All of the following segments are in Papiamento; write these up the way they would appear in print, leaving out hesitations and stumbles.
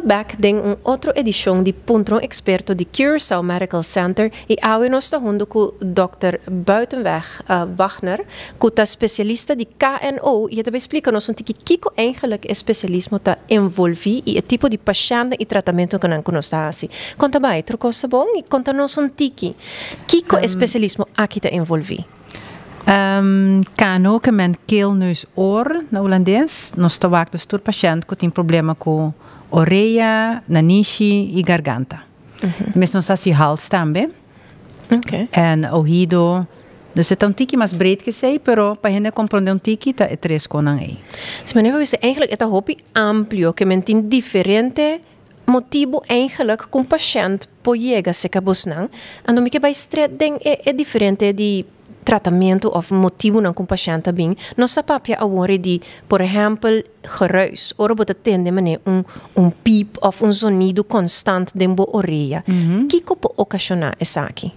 ta bek den un otro edicion di Puntra un Experto di Curaçao Medical Center y awe nos ta hunto cu Dòkter Buitenweg Wagner cu ta specialista di KNO y e ta bay splica nos un tiki kico eigenlijk e specialismo ta envolvi y e tipo di pashentnan y tratamentonan cu nos ta haci. Con ta bay? Tur cos ta bon? Y conta nos un tiki kico e specialismo aki ta envolvi? KNO ke men keel neus oor na Hulandes. Nos ta wak dus tur pashent ku tin problema ku orea, nanishi i garganta. Mes nos ta hasi hals tambe. En ohido. Dus e ta un tiki mas breed ke esei, pero pa hende komprondé un tiki ta e tres konan ei. Si manera bo bisa eigenlijk e ta hopi amplio ke men tin diferente motibu eigenlijk ku un pashent por yega serka bosnan, anto mi ke bai stret den e e diferente di tratamentu òf motibunan ku un pashent ta bin. Nos ta papia awor di, por ehèmpel, geruis. Ora bo ta tende manera un un piep òf un zonido konstant den bo orea. Kiko por okashoná esaki?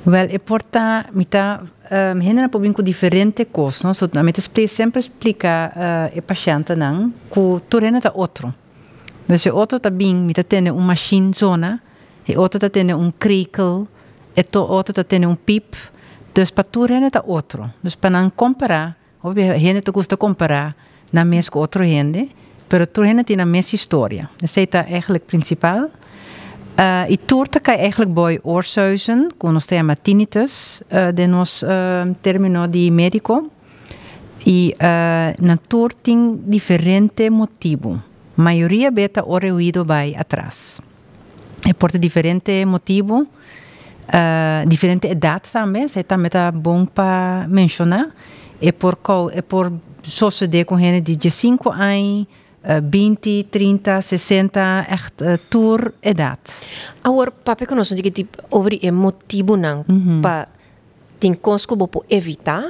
Wèl, e por ta, mi ta, hendenan por bin ku diferente kos, no? So, mi ta semper splika e pashentenan ku tur hende ta otro. Dus e otro ta bin, mi ta tende un mashin zona, e otro ta tende un krekel, e otro ta tende un pip. Dus pa tur hende ta otro. Dus pa nan kompará, hopi hende ta gusta kompará nan mes ku otro hende, pero tur hende tin nan mes historia. Esei ta eigenlijk prinsipal. I tur ta kai eigenlijk boi oorsuizen, ku nos ta yama tinnitus den nos término di médiko. I nan tur tin diferente motibu. Mayoria be ta ora e oido bai atras. E por ta diferente motibu, diferente edat tambe, esei tambe ta bon pa menshoná. E por kou, e por sosodé ku hende di diesinku aña, 20, 30, 60, ègt tur edat. Awor papia ku nos a diki over di e motibunan pa Tin kos ku bo por evitá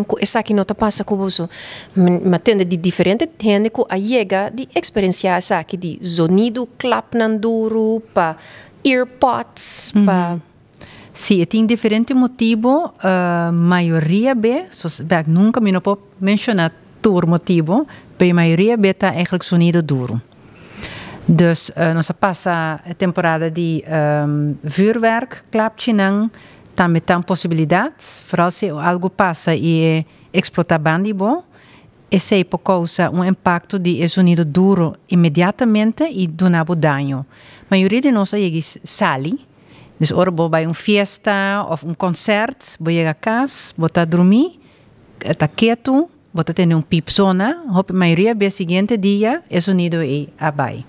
ku esaki no ta pasa ku boso. Mi a tende di diferente hende ku a yega di eksperensiá esaki di zonidu klapnan duru pa earpods pa. Sí, e tin diferente motibu. Mayoria be, bek nunka mi no por menshoná tur motibu, pero e mayoria be ta eigentlik zonidu duru. Dus nos a pasa e temporada di vuurwerk, klapchinan, tambe ta un posibilidad, vooral si algo pasa y e explota banda di bo, esey por causa un impacto di e zonido duro inmediatamente y duna bo daño. Mayoria di nos a yega sali, dus ora bo bay un fiesta of un concert, bo yega cas, bo ta drumi, ta ketu, Bo ta tende un piep zona, hopi mayoria bes siguiente dia e zonido ei a bai.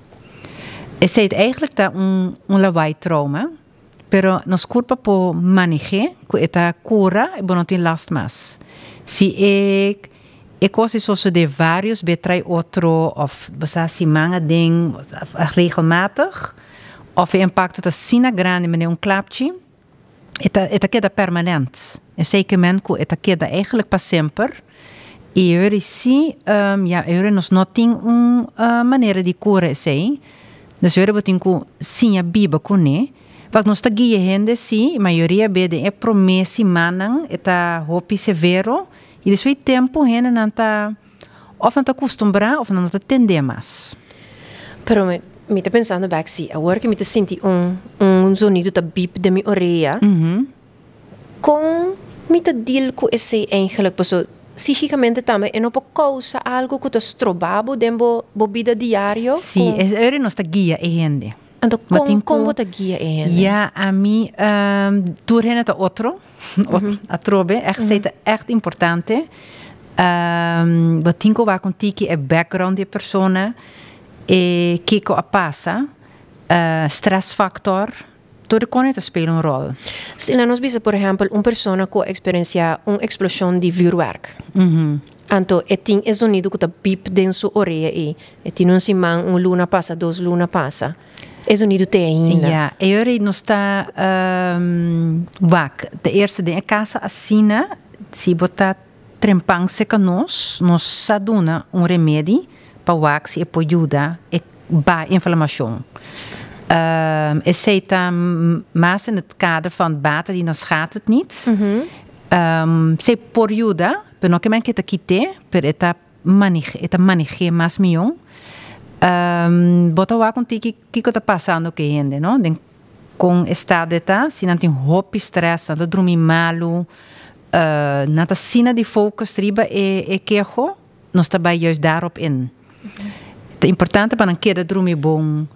Esei eigenlijk ta un un lawaai trauma, pero nos kurpa por maneh'é ku e ta kura i bo no tin last mas. Si e e kos ei sosodé vários be trai otro òf bo sa siman aden regelmatig òf e impakto ta asina grandi manera un klapchi, E ta e ta keda permanent. Esei ke men ku e ta keda eigenlijk pa semper. I yori si ya yori nos no tin un manera di kura esei. Dus yori bo tin ku siña biba kuné. Wak nos ta guia hende si, mayoria be den e promé simannan e ta hopi severo i despues di tempu hendenan ta Of nan ta kustumbrá of nan no ta tendé mas. Pero mi, mi ta pensando bek si awor ke mi ta sinti un, un zonido ta bip den mi orea, kon mi ta deal ku esei eigenlijk? Paso psíkikamente tambe e no por kousa algu ku ta stroba bo den bo, bo bida diario? Sí, e ora nos ta guia e hende. Anto kon, kon bo ta guia e hende? Ya, ami, tur hende ta otro. Atrobe, echt esei ta echt importante. Bo tin ku wak un tiki e background di e persona, e kiko a pasa, stressfactor, tur e kos ta spela un ròl. Si laat nos bisa por ehèmpel un persona ku a eksperensiá un eksploshon di vürwèrk, anto e tin e zonido ku ta bip den su orea ei, e tin un siman, un luna pasa, dos luna pasa. E zonido te ainda. Ja, e ora ei nos ta wak. Te eerste den e casa asina, si bo ta trempan cerca nos, nos sa duna un remedi pa wak si e por yuda e baha inflamacion. Esey ta mas in het kader van baat het niet dan schaadt het niet. Esey por yuda, pero no ke men ke ta kite, pero e ta manege, e ta manege mas mion. Bo ta wak un tiki kiko ta pasando ku e hende, no? Den kon estado e ta, si nan tin hopi stress, nan ta drumi malu, nan ta asina di focus riba e e keho, nos ta bai juist daarop in. Ta importante pa nan keda drumi bon,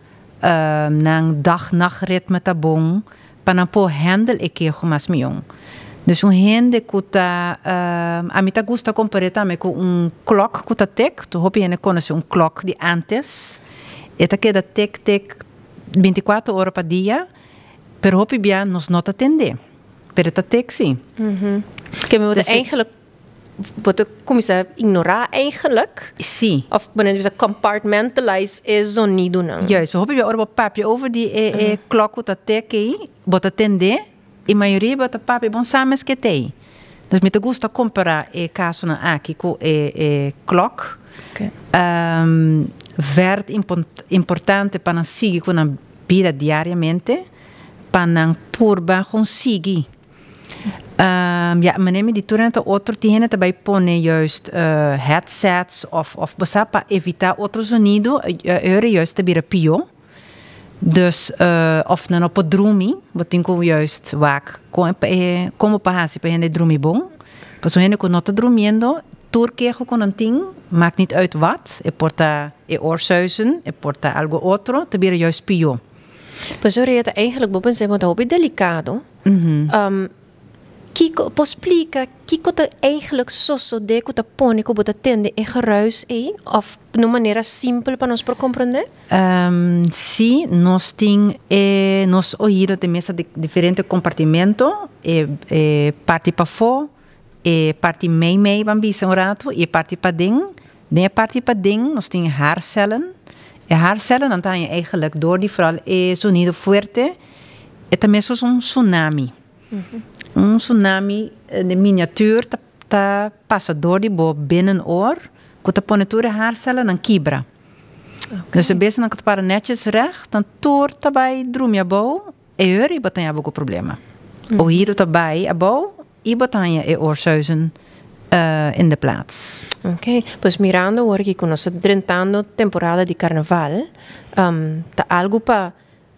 nan dag-nacht ritme ta bon, pa nan por handle e keho mas mihó. Dus un hende ku ta, ami ta gusta kompar'é tambe ku un klòk ku ta tek, tur hopi hende konosé un klòk di ántes, e ta keda tek tek 24 ora pa dia, pero hopi bia nos no ta tend'é, pero e ta tek sí. Ke mi bo ta eigenlijk bo ta kuminsá ignorá eigenlijk? Sí. Of bo ta bisa compartmentalize e zonidonan? Juist, hopi bia ora bo papia over di e e klòk ku ta tek ei, bo ta tend'é. E mayoria bo ta papia bon sa mes ke t'ei. Dus mi ta gusta kompará e kasonan aki ku e e klòk. Vèrt importante pa nan sigui ku nan bida diariamente, pa nan purba kon sigui. Ya, manera mi di tur hende ta otro, tin hende ta bai pone juist headsets òf òf bo sa pa evitá otro zonido, e ora juist ta bira pió. Dus of nan no por drumi, bo tin ku juist wak kon e kon bo por hasi pa hende drumi bon. Pasobra hende ku no ta drumiendo, tur keho ku nan tin, maakt niet uit wat, e por ta e oorsuizen, e por ta algo otro, ta bira juist pió. Pues Orieta, eigenlijk bo pens'é bo ta hopi delikado. Kiko, por splika kiko ta eigenlijk sosodé ku ta pone ku bo ta tende e geruis ei? Òf na un manera simpel pa nos por komprondé? Sí, nos tin e nos oido tin mesa di diferente kompartimento, e e parti pafó, e parti mei mei ban bisa un ratu i e parti paden. Den e parti paden nos tin haarcellen. E haarcellennan ta haña eigenlijk dor di vooral e zonido fuerte, e ta meskos un tsunami. Un tsunami den miniatuur ta ta pasa door di bo binnenoor ku ta pone tur e haarcellennan kibra. Dus e besennan ku ta para netjes recht, dan tur ta bai drumi abou e heur i bo ta haña bo ku problema. Oido ta bai abou i bo ta haña e oorsuizen in de plaats. Oké, pues mirando awor aki ku nos ta drentando temporada di karnaval, ta algu pa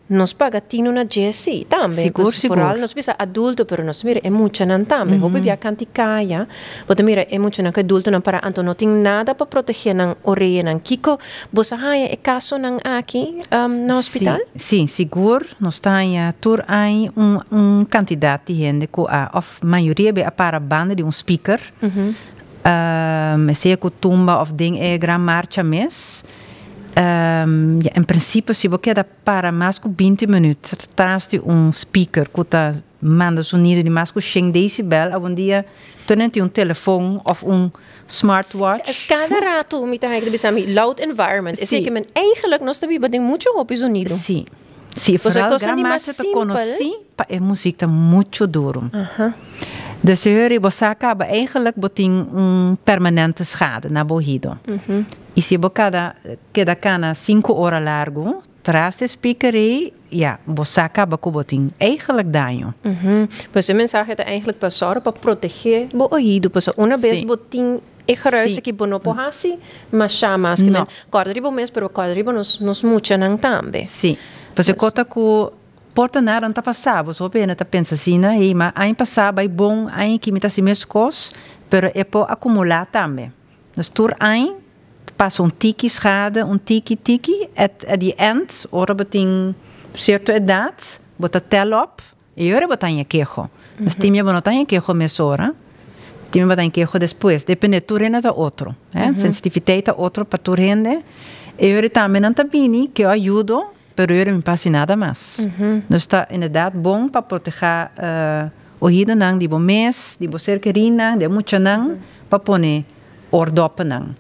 Nos paga tinu na dje sí tambe. Sigur, sigur. Vooral nos bisa adulto, pero nos mira e muchanan tambe. Hopi bia kanti kaya, bo ta mira e muchanan ku adultonan para anto no tin nada pa protegé nan oreanan. Kiko bo sa haña e kasonan aki na hospital? Sí, sí, sigur. Nos ta haña tur aña un un kantidat di hende ku a òf mayoria be a para banda di un speaker. Sea ku tumba òf den e gran marcha mes. Ja, en prinsipio si bo keda para mas ku 20 minüt tras di un speaker ku ta manda sonido di mas ku shen decibel, awendia tur nan tin un telefon òf un smartwatch. Kada ratu mi ta haña ku ta bisa mi loud environment. Esei ke men eigenlijk nos ta biba den muchu hopi sonido. Sí, sí, vooral gran marcha ta konosí pa e muzik ta muchu duru. Dus hori bo sa kaba eigenlijk bo tin un permanente schade na bo ohido. I si bo kada keda kana sinku ora largu tras di speaker ei, ya, bo sa kaba ku bo tin eigenlijk daño. Pues e mensahe ta eigenlijk pa sòru pa protegé bo oido, pasobra una bes bo tin e geruis aki bo no por hasi mashá mas. Ke men kòrda riba bo mes, pero kòrda riba nos nos muchanan tambe. Sí, pasobra e kos ta ku por ta nada no ta pasá, bo hopi hende ta pensa asina, hey, ma aña pasá bai bon, aña aki mi ta hasi mes kos, pero e por akumulá tambe. Dus tur aña ta pasa un tiki schade, un tiki tiki, at at the end ora bo tin cierto edad bo ta tel op y ora bo ta haña keho. Dus tin bia bo no ta haña keho mesora, tin bia bo ta haña keho despues, depende tur hende ta otro, hè, sensitiviteit ta otro pa tur hende. E ora tambe nan ta bini ke ayudo, pero ora mi pa haci nada mas. Dus ta inderdaad bon pa proteha oidonan di bo mes, di bo ser kerinan, di e muchanan, pa pone oordoppennan.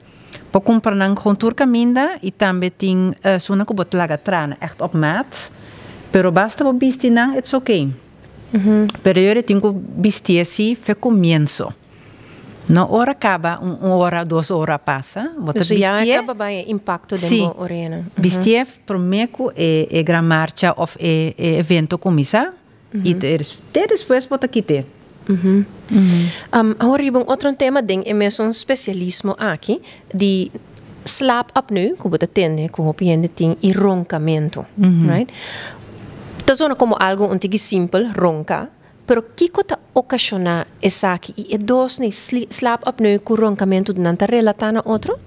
Por kumpra nan gewoon tur kaminda i tambe tin esunnan ku bo ta laga traha nan ègt op maat. Pero basta bo bisti nan, it's okay. Pero yori tin ku bistié si fe komienso. No ora kaba un ora, dos ora pasa, bo ta Dus ya bistié. kaba bai e impakto den Sí, bo oreanan. bistié promé ku e e gran marcha òf e e evento kuminsá i te te despues bo ta kit'é. Awor riba un otro tema den e mesun spesialismo aki di Slaapapneu, ku bo ta tende ku hopi hende tin i ronkamentu, right? Ta zona komo algu un tiki simpel, ronka, pero kiko ta okashoná esaki i e dos nei, slaapapneu ku ronkamentu, nan ta relatá na otro?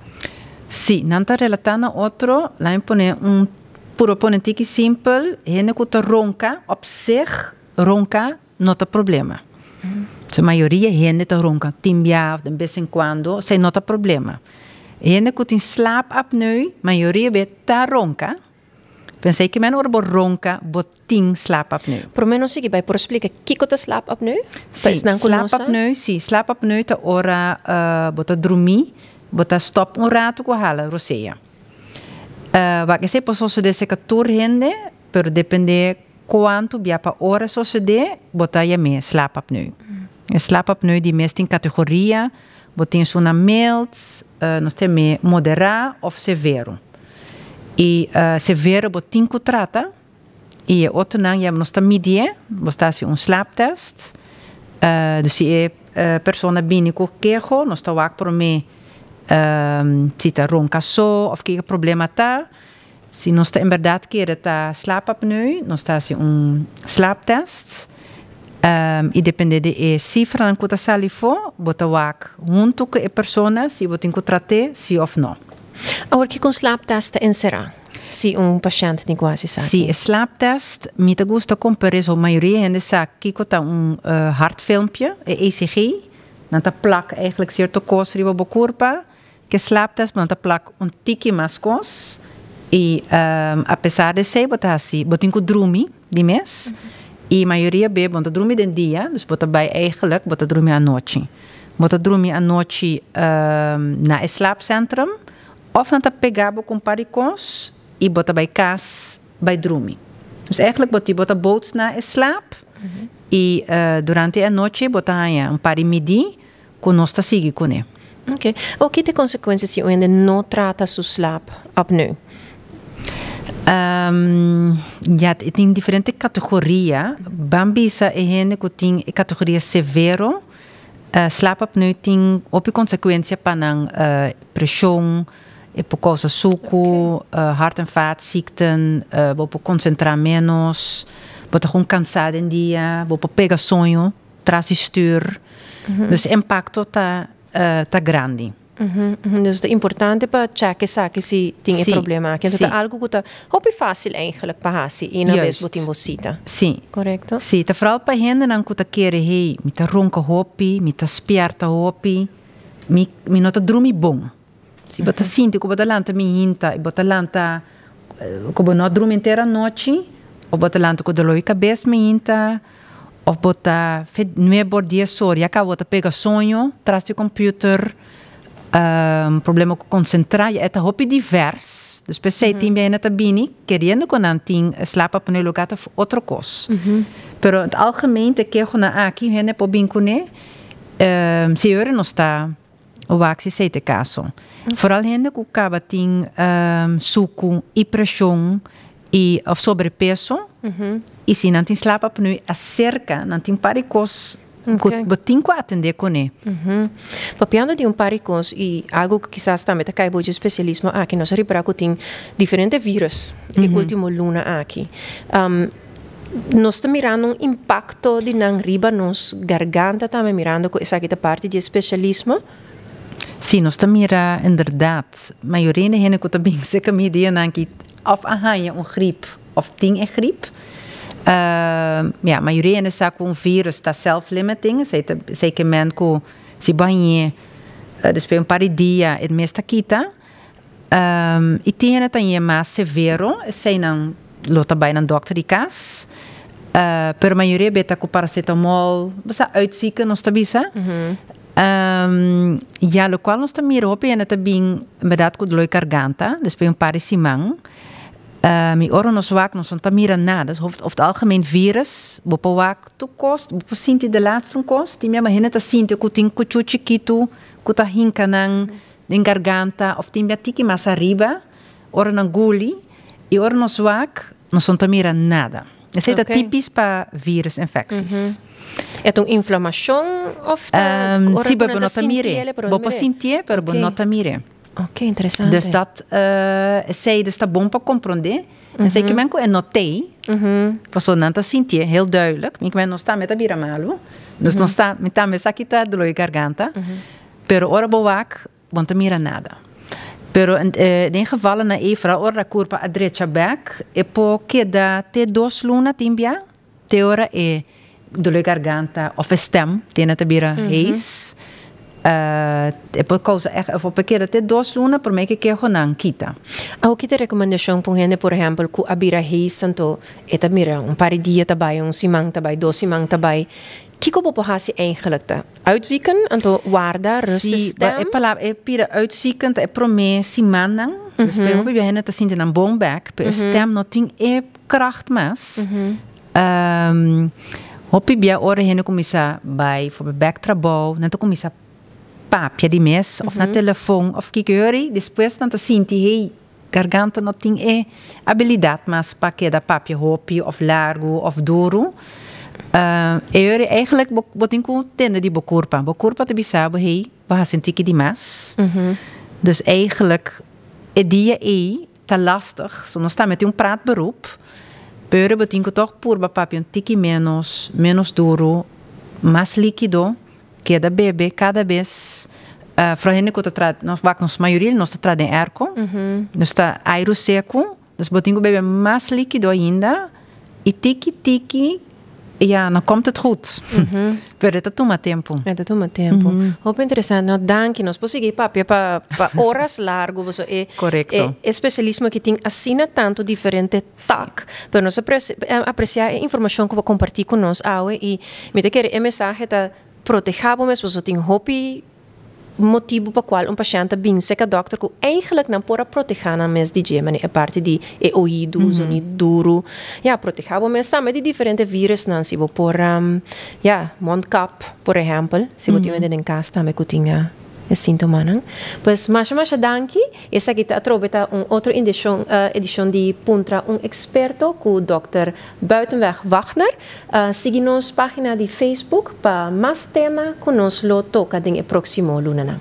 Sí, nan ta relatá na otro. Laat mi pone un puro pone tiki simpel, hende ku ta ronka op zich, ronka no ta problema. So, mayoria hende ta ronka tin bia of de vez en cuando, esei no ta problema. Hende ku tin slaapapneu, mayoria be ta ronka. Pensei ku men ora bo ronka, bo tin slaapapneu. Promé nos sigui bai, por splika kiko ta slaapapneu? Sí, slaapapneu, sí, slaapapneu ta ora bo ta drumi, bo ta stop un rato ku hala rosea. Wak esei por sosodé serka tur hende, pero depende kuantu bia pa ora sosodé, bo ta yam'é slaapapneu. E slaapapneu di mes tin kategoria, bo tin esun na mild, nos ta yam'é moderá òf severo. I severo bo tin ku trata, i e otronan ya nos ta midié, bo ta hasi un slaaptest. Dus si e persona bini ku keho, nos ta wak promé si ta ronka so òf kiko problema ta. Si nos ta en bèrdat kere ta slaapapneu, nos ta hasi un slaaptest. I depende di e sifranan ku ta sali afó, bo ta wak huntu ku e persona si bo tin ku trat'é, si òf no. Awor, kiko un slaaptest ta enserá si un pashènt tin ku hasi esaki? Sí, e slaaptest, mi ta gusta kompar'é, so mayoria hende sa kiko ta un hartfilmpje, e ECG. Nan ta plak eigenlijk sierto kos riba bo kurpa. Ku e slaaptest nan ta plak un tiki mas kos i apesar di esei bo ta hasi, bo tin ku drumi di mes i mayoria be bo no ta drumi den dia, dus bo ta bai eigenlijk bo ta drumi anochi. Bo ta drumi anochi na e slaapcentrum òf nan ta pega bo ku un par di kos i bo ta bai kas bai drumi. Dus eigenlijk bo tin bo ta boots na e slaap i durante e anochi bo ta haña un par di midí ku nos ta sigui kuné. Ok. O ki ta e konsekuensia si un hende no trata su slaapapneu? Ya, e tin diferente kategoria. Ban bisa e hende ku tin e kategoria severo, slaapapneu tin hopi konsekuensia pa nan preshon, e por kousa suku, hart en vaatziekten, bo por konsentrá ménos, bo ta gewoon kansá den dia, bo por pega soño tras di stuur. Dus impakto ta ta grandi. Dus ta importante pa check esaki si tin e problema aki. Enton ta algu ku ta hopi fásil eigenlijk pa hasi i na bes bo tin bo sita. Sí. Korekto? Sí, ta vooral pa hendenan ku ta kere, hey, mi ta ronka hopi, mi ta spièrta hopi, mi mi no ta drumi bon. Si bo ta sinti ku bo ta lanta mihinta i bo ta lanta ku bo no a drumi henter anochi, òf bo ta lanta ku dolor di kabes mihinta, òf bo ta nuebe or dies or ya kaba bo ta pega soño tras di computer, problema ku konsentrá, ya e ta hopi divers. Dus p'esei tin bia ta bini keriendo ku nan tin slaapapneu lo ta otro kos. Pero in het algemeen ta e kehonan aki hende por bin kuné si ora nos ta wak si esei ta e kaso. Vooral hende ku kaba tin suku i preshon i òf sobrepeso i si nan tin slaapapneu aserka nan tin un par di kos ku bo tin ku atendé kuné. Papiando di un par di kos i algu ku kisas tambe ta kai bou dje spesialismo aki, nos a ripará ku tin diferente vírùs e último luna aki. Nos ta mirando un impakto di nan riba nos garganta tambe mirando ku esaki ta parti di e spesialismo? Sí, nos ta mira inderdat mayoria di hende ku ta bin serka mi dianan aki òf a haña un grip òf tin e grip. Ya, mayoria hende sa ku un vírùs ta self-limiting, esei ta esei ke men ku si bo hañ'é despues un par di dia e mes ta kita. I tin hende ta hañ'é mas severo, eseinan lo ta bai nan dòkter di kas. Pero mayoria be ta ku paracetamol, bo sa uitzieken nos ta bisa. Ya lokual nos ta mira hopi hende ta bin bèrdat ku dolor di garganta despues un par di siman. I ora nos wak nos no ta mira nada, over het algemeen virus bo por wak tur kos, bo por sinti de laatste un kos, tin bia hende ta sinti ku tin kuchu chikitu ku ta hinka nan den garganta of tin bia tiki mas ariba ora nan guli i ora nos wak nos no ta mira nada. Esei ta tipis pa virus infecties. E ta un inflamashon of ta ora Si, bo no ta mir'é. Bo por sintié pero bo no ta mir'é. Ok, interesante. Dus dat esei dus ta bon pa komprondé. Esei ke men ku e no t'ei, pasobra nan ta sintié heel duidelijk. Mi ke men nos tambe ta bira malu. Dus nos ta, mi tambe sa kita doló di garganta. Pero ora bo wak, bo no ta mira nada. Pero den gevallen ei, vooral ora kurpa a drecha bek, e por keda te 2 luna tin bia, te ora e doló di garganta òf e stem, tin ta bira hees. E por kousa echt, òf por keda te 2 luna promé ku kehonan kita. Awor ki ta rekomendashon pa hende, por ehèmpel, ku a bira hees tantu, e ta mira un par di dia ta bai, un siman ta bai, 2 siman ta bai. Kiko bo por hasi eigenlijk ta? Uitzieken, anto warda, rustig Si, stem? E palabra e pira uitzieken e promé simannan. Dus mm -hmm. Hende ta sinti nan bon bek, pero stem no tin e kracht mas. Hopi bia ora hende kuminsá bai for bek trabou, nan ta kuminsá papia di mes, òf na telefòn, òf kiko yori, despues nan ta sinti, hey, garganta no tin e abilidat mas pa keda papia hopi òf largu òf duru. E yori eigenlijk bo tin ku tende di bo kurpa. Bo kurpa ta bisa bo, hey, bo a sinti ki di mas. Dus eigenlijk e dia ei ta lastig. So nos ta met un praatberoep. Pero bo tin ku toch purba papia un tiki menos, menos duru, mas líkido, keda bebe kada bes. Vooral hende ku ta traha, nos wak nos mayoria nos ta traha den airco. Nos ta airu seku, dus bo tin ku bebe mas líkido ainda. I tiki tiki, ja, dan komt het goed. Pero ta tuma tempu. E ta tuma tempu. Hopi interesante. No, danki. Nos por sigui papia pa horas largu. Bo e e spesialismo ku tin asina tantu diferente tak. Pero nos apresiá e informashon ku bo a kompartí ku nos awe i mi ta kere e mensahe ta protehá bo mes, bo tin hopi motibu pa kual un pashènt bin serka dòkter ku eigenlijk nan por a protehá nan mes di dje, e parti di e oido, zonido duru. Ja, protehá bo mes tambe di diferente virus nan si bo por ja, mondkap, por ehèmpel, si bo tin den kas tambe ku tin e síntomanan. Pues masha masha danki. Esaki ta atrobe ta un otro edishon di Puntra un Eksperto ku Dr. Buitenweg Wagner. Sigui nos página di Facebook pa mas tema ku nos lo toka den e próksimo lunanan.